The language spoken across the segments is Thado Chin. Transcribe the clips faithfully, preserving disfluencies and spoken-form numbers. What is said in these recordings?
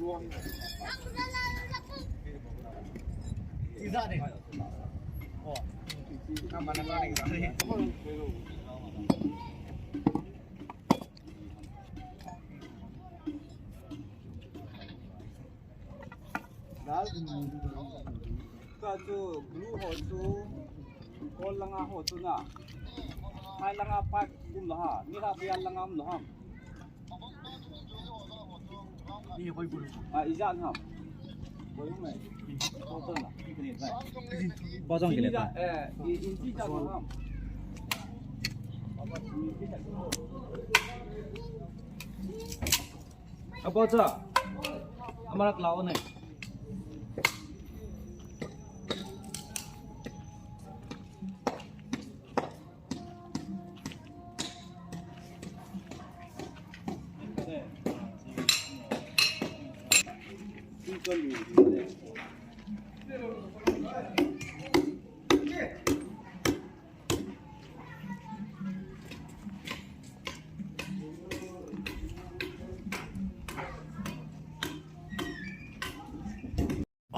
Ka chu blue ho chu, kol langa ho chu na. Hai langa pipe um lo ha. Ni ha pia langa um lo ham. Ah, ijat ham. Koi um mai. Kol to na. Bao jong kile ta. Eh, i, i, ijat ham. Apo cha. Amarak lao ne.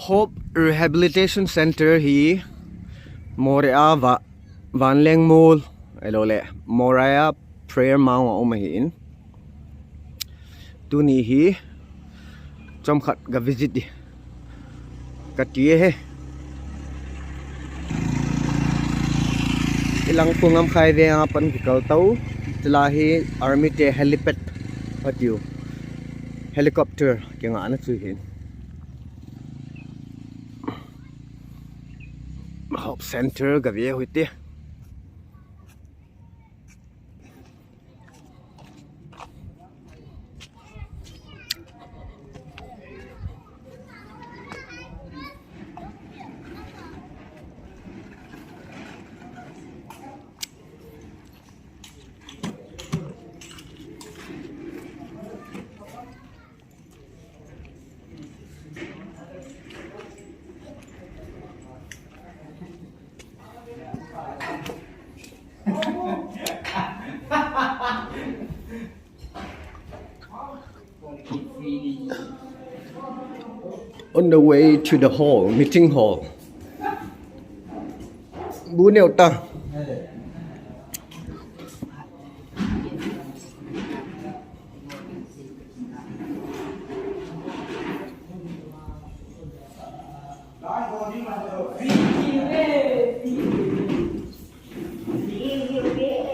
Hope Rehabilitation Center hi Moreh a va, Vanleng Mall, ahilou le, Moriah Prayer Mount a um ahin. Tuni hi chomkhat ga visit di kati e he. Ilang Pungam Khai Veng a pan kikal tau. Chula hi Army te helipad atiu. Helicopter kingahna chu hin. Hope Center ga ve u hite. On the way to the hall, meeting hall. Bu neo ta.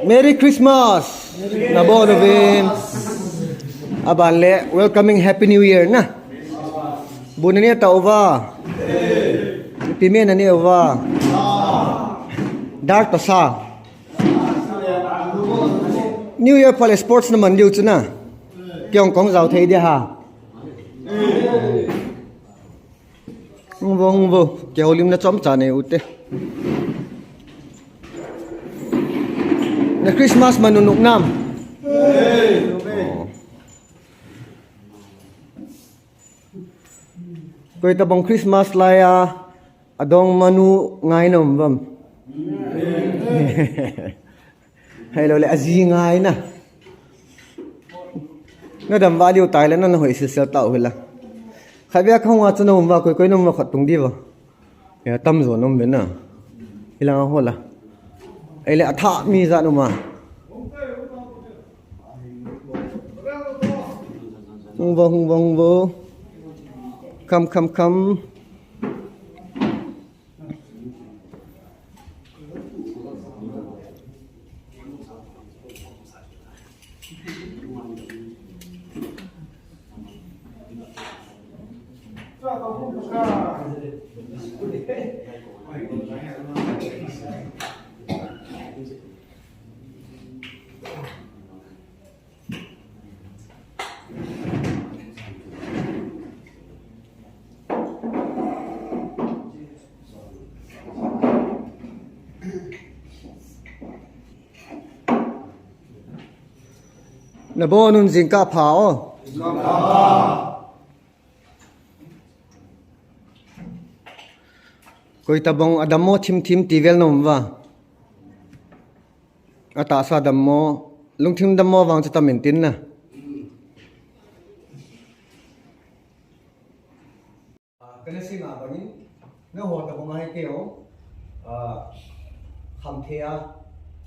Merry Christmas! Nabon uvin. Aban le, welcoming Happy New Year na. Bu nane tauva. Ipi me nane uva. Dar toh sa. New Year phat le sports naman diu chu na. Kei jong kahung jao thei dia ha. Hung vo, hung vo. Kihoulimna chomcha nei ute. Na Christmas man u nunung nam? Koi tabang Christmas laiya adong man u ngai nom uvem? Hello le, aji ngai na. Na dam vah diu tai le, na na hoi sil sil tau hila. Khatvei a kahung a chu na um uva, koi koi na um uva khat tung diu va. Ya, tamjo na um ve na. Hilang a hola. Ahile athah mi jat um a. Hung vo, hung vo, hung vo. Come, come, come. Nabon un, jingkah pha o. Koi tabang adammo thim thim ti vel nom uva. Atahsa dammo, lungthim dammo vang chu tam in tin na. Kana sei ma bangin, nangho tabang ahi keiho, ah, khamthei a,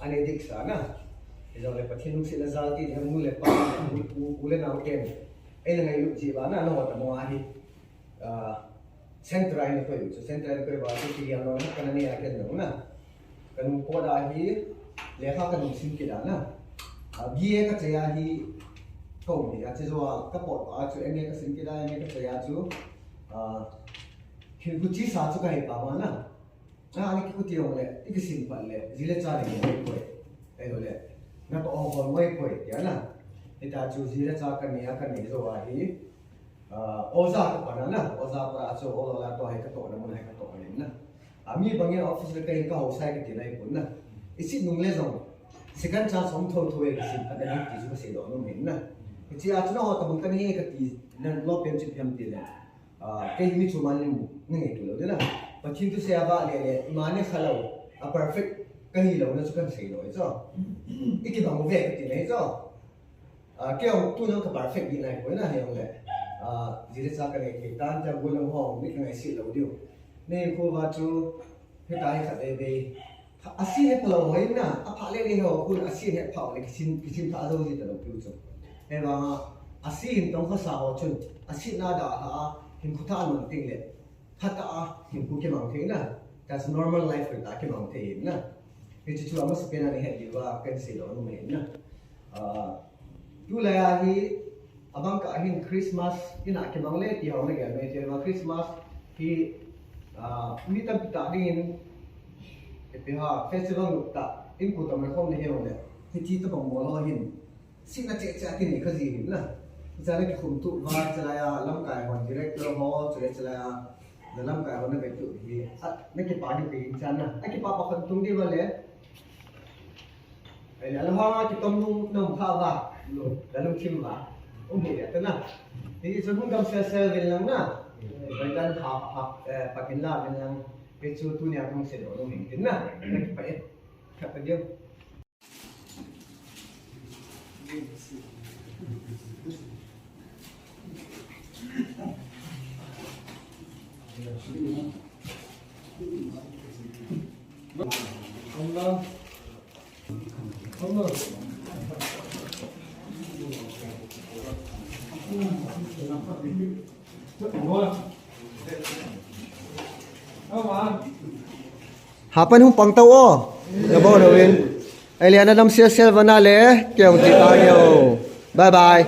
ana diksa na. Hijongle Pathen lungsetna jal ti, nang nu le pa, u, u, u le nao ten. Eina ngailut jeh uva na, nangho tabang ahi. Ah, center a eina koi u chu, center a eina koi uva chu, kigel lona kana nei a ken jong na. Kanu pot a hi, lekha kanu sim kit a na. Ah, B A kachai a hi, kaum hi, ache jou a, kapot a chu, M A kasim kit a, M A kachai a chu, ah, hinkho chesa chu kahi pha ma na. Ah, ani kikhuti jongle, ikisim phat le, ji le cha le ngoi poi. Ahilou le, natoh hong hol ngoi poi, tia na. Hita chu ji le cha kanei a, kanei jou a hi, ah, oja kapan a na, oja pa a chu, ol ol a tua hi katohna mun hi katoh le na. Ah, mi bangin office le kahin kahaosa hi kati naipon na. Iche nung le jong, second chance um thotho e kisim phat na hi ti chu kaseidoh nom ahin na. Hiche a chu nangho tabang kana hi kati, nalou pen chu ipi ham ti le. Ah, kei hi mi chu man lim, ni ngei tu lou ding na. Pathen thusei a vah le le, ima ni kha lou, a perfect kahi louna chu kahin seidoh ahi chu. Ikibang uve kati nahi chu. Ah, kei jong tuna ka perfect ding naipoi na hijongle. Ah, ji le cha kanei thei tan, tia gollhang ho, mi kangaisih lou diu. Nei kho uva chu, hita hi khat veve. Asen hepha lou ho in na, apha le le ho khun asen hepha le kisin, kisin tha jou ji talou piu chu. Hivang a, asen tong khasa ho chun, asen na dalha a, hinkho tha aman teng le, phatah a, hinkho kimang thei na. That's normal life kiti a kimang thei in na. Hiche chu amasapen a nahet diuva, kahin seidoh nom ahin na. Ah, tulai a hi, abang kah hin Christmas, ina kimang le ti ho nagel mai, tia Christmas hi, ah, mi tampi tah dingin, ipi ham, festival nop tah, in ku tam le khom le hijongle, hiti tabang bol ho hin, sihna cheh cheh a kinei kha ji hin na. Hiche a nakikhum tup uva, chulai a, lamkai hon director ho, chule chulai a, na lamkai ho nave tup hi, a, nakipah diu kahi chan na. Akipah pa khat tung diu va le, Ahile, alunghang a kitom nung, nung pha va. Lalung thim va. Um hi le, tana. Hichu hung dam sel sel uvin lang na. Bai dan ha, ha, eh, pakin la uvin lang. Hichu tunia hung seidoh nom ahin tin na. Nakipah e. Khat ta diu. Hapan hung pang tau o. Nabon uvin. Ahile ana dam sel sel uva na le, kei hung ti tau nge o. Bye bye.